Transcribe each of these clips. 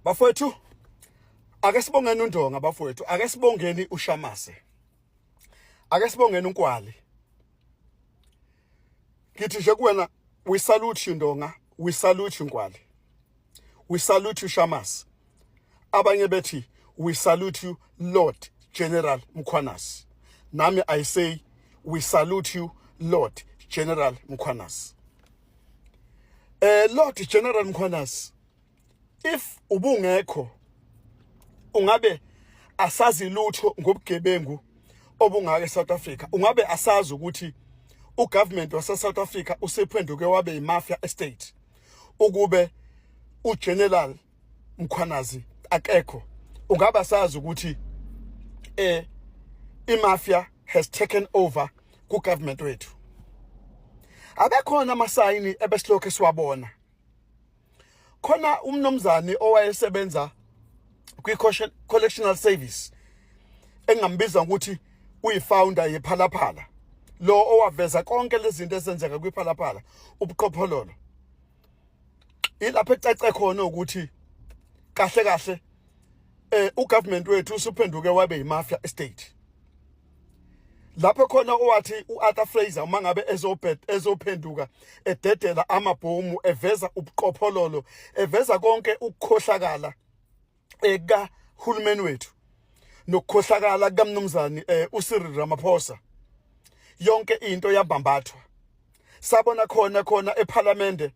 Bafowethu, ake sibongeni uNdonga. Bafowethu, ake sibongeni uShamase, ake sibongeni uNkwali. Ngithi nje kuwena, we salute you Ndonga, we salute you Nkwali, we salute you Shamase. Abanye bethi, "We salute you, Lord General Mkhwanazi." Nami I say, "We salute you, Lord General Mkhwanazi." Lord General Mkhwanazi, if ubungekho ungabe asazi lutho ngobugebengu obungaka eSouth Africa. Ungabe asazi ukuthi ugovernment wase South Africa usephenduke wabe imafia estate. Ukube uGeneral Mkhwanazi akekho, ungaba sazi ukuthi imafia has taken over ku government wethu. Abekhona amasayini ebesilokho esiwabona khona. Umnomzane owayesebenza kwi-correctional service, engambiza ukuthi uyifounder yePhalaphala, lo owaveza konke lezi zinto ezenzeka kwiPhalaphala, ubuqhophololo, ilapho ecace khona ukuthi kahle kahle ugovernment wethu usuphenduke wabe yimafia estate. Lapho khona owathi uArthur Fraser uma ngabe ezobhed ezophenduka ededela amabhomu, eveza ubuqhophololo, eveza konke ukukhohlakala eka hulumeni wethu nokukhohlakala kamnumzane uCyril Ramaphosa, yonke into yabambathwa. Sabona khona khona eParliament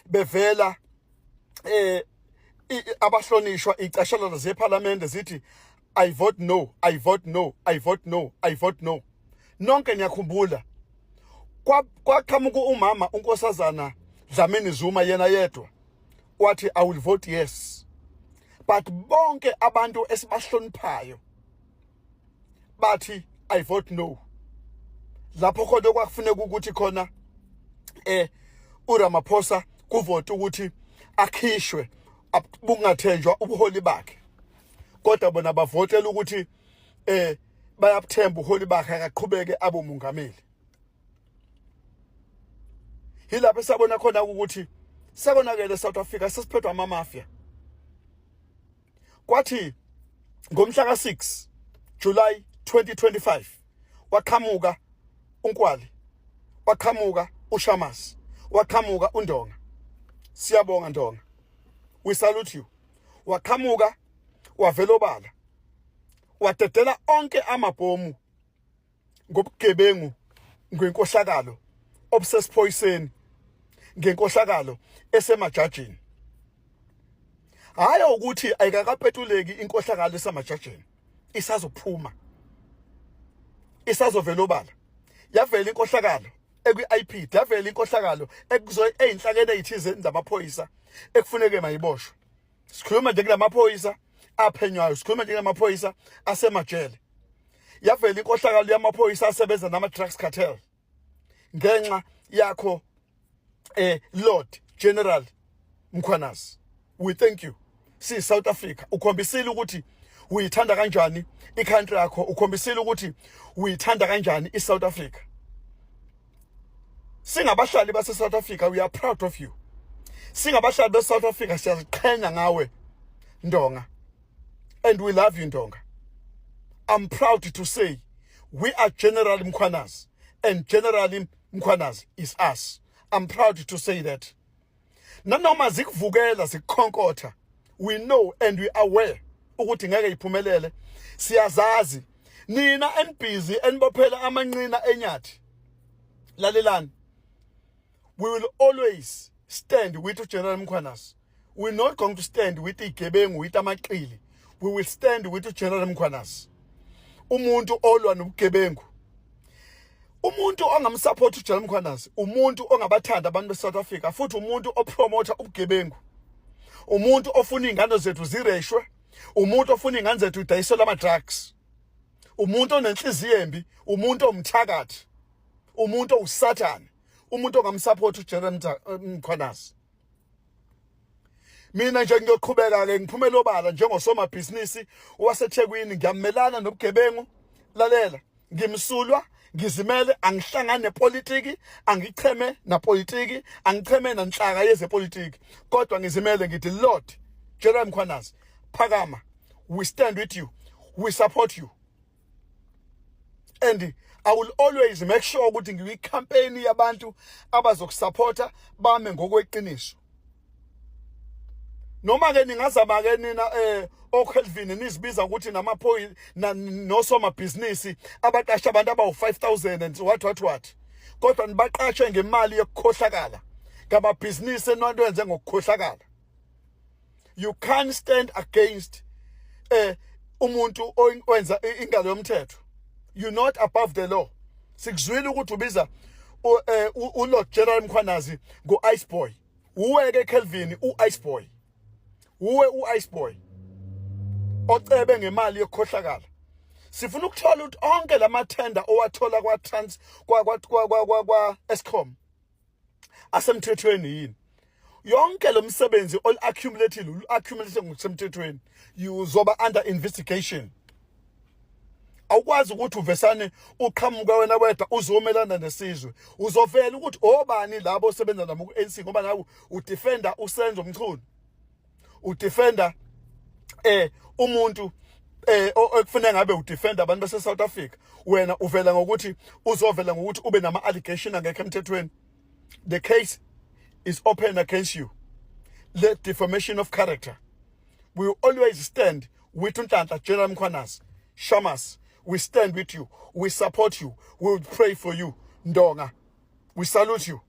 bevela abahlonishwa icashalala zeParliament zithi, "I vote no, I vote no, I vote no, I vote no." Nonke niyakhumbula, kwaqhamuka umama uNkosazana Dlamini Zuma yena yedwa wathi, "I will vote yes." But bonke abantu esibahloniphayo bathi, "I vote no." Lapho khona kwakufuneka ukuthi khona uRamaphosa kuvote ukuthi akhishwe, bungathenjwa ubuholi bakhe, kodwa bona bavotela ukuthi bayabuthemba ubuholi bakhe, akaqhubeke abe umongameli. Yilapho esabona khona ukuthi sekonakele eSouth Africa, sesiphethwe amamafia. Kwathi ngomhla ka6 July 2025 waqhamuka uNkwali, waqhamuka uShamase, waqhamuka uNdonga. Siyabonga Ndonga, we salute you. Waqhamuka wavela obala, wadedela onke amabhomu ngobugebengu, ngenkohlakalo obusesiphoyiseni, ngenkohlakalo esemajajini. Hayi ukuthi ayikakapetuleki inkohlakalo esemajajini, isazophuma, isazovela obala. Yavela inkohlakalo ekwi-IPID, yavela inkohlakalo ekuzo eyinhlakeni ezithize zamaphoyisa ekufuneke mayiboshwe. Sikhuluma nje kulamaphoyisa aphenywayo, sikhuluma nje kulamaphoyisa asemajele. Yavela inkohlakalo yamaphoyisa asebenza nama drugs cartel ngenxa yakho, Lord General Mkhwanazi. We thank you. Si South Africa, ukhombisile ukuthi uyithanda kanjani icountry yakho, ukhombisile ukuthi uyithanda kanjani iSouth Africa. Singabahlali base South Africa, we are proud of you. Singabahlali be South Africa, siyaziqhenya ngawe Ndonga, and we love you Ndonga. I'm proud to say we are General Mkhwanazi and General Mkhwanazi is us. I'm proud to say that. Nanoma zikuvukela, zikukhonkotha, we know and we are aware ukuthi ngeke iphumelele. Siyazazi nina enibhizi enibophela amanqina enyathi. Lalelani, we will always stand with General Mkhwanazi. We're not going to stand with igebengu, with amaqili. We will stand with General Mkhwanazi, umuntu olwa nobugebengu. Umuntu ongamsupport uGeneral Mkhwanazi umuntu ongabathanda abantu beSouth Africa, futhi umuntu opromota ubugebengu, umuntu ofuna izingane zethu zireshwe, umuntu ofuna izingane zethu idayiselwe ama drugs, umuntu onenhliziyo embi, umuntu omthakathi, umuntu owusathane, umuntu ongamsupport uGeneral Mkhwanazi. Mina nje ngiyoqhubeka ke ngiphumela obala njengosomabhizinisi waseThekwini, ngiyamelana nobugebengu. Lalela, ngimsulwa, ngizimele, angihlangani nepolitiki, angicheme napolitiki, angicheme nanhlaka yezepolitiki, kodwa ngizimele. Ngithi Lord General Mkhwanazi, phakama. We stand with you, we support you, and I will always make sure ukuthi ngiyi-campaign yabantu abazokusupporta, bame ngokweqiniso. Noma ke ningazama ke nina oKelvin, nizibiza ukuthi namaphoyisa nosomabhizinisi abaqasha abantu abawu-5000 and what what what, kodwa nibaqashe ngemali yokukhohlakala, ngamabhizinisi enwanto ngokukhohlakala. You can't stand against umuntu owenza ingalo yomthetho. You're not above the law. Sikuzwile ukuthi ubiza uLord General Mkhwanazi ngo-ice boy. Uwe ke Kelvin, u-ice boy, uwe u-ice boy ocebe ngemali yokukhohlakala. Sifuna ukuthola ukuthi onke lamathenda owathola kwa trans kwa Eskom asemthethweni yini. Yonke lo msebenzi all accumulated, accumulated ngokusemthethweni, uzoba under investigation. Awukwazi ukuthi uvesane uqhamuka wena wedwa uzomelana nesizwe. Uzovela ukuthi obani labo osebenza nabo ku-ANC, ngoba nawe udefenda uSenzo Mchunu, udefenda umuntu ekufanele ngabe udefenda abantu base South Africa. Wena uvela ngokuthi uzovela ngokuthi ube nama allegation angekho emthethweni. The case is open against you, the defamation of character. We will always stand with uNhlanhla General Mkhwanazi. Shamas, we stand with you, we support you, we will pray for you. Ndonga, we salute you.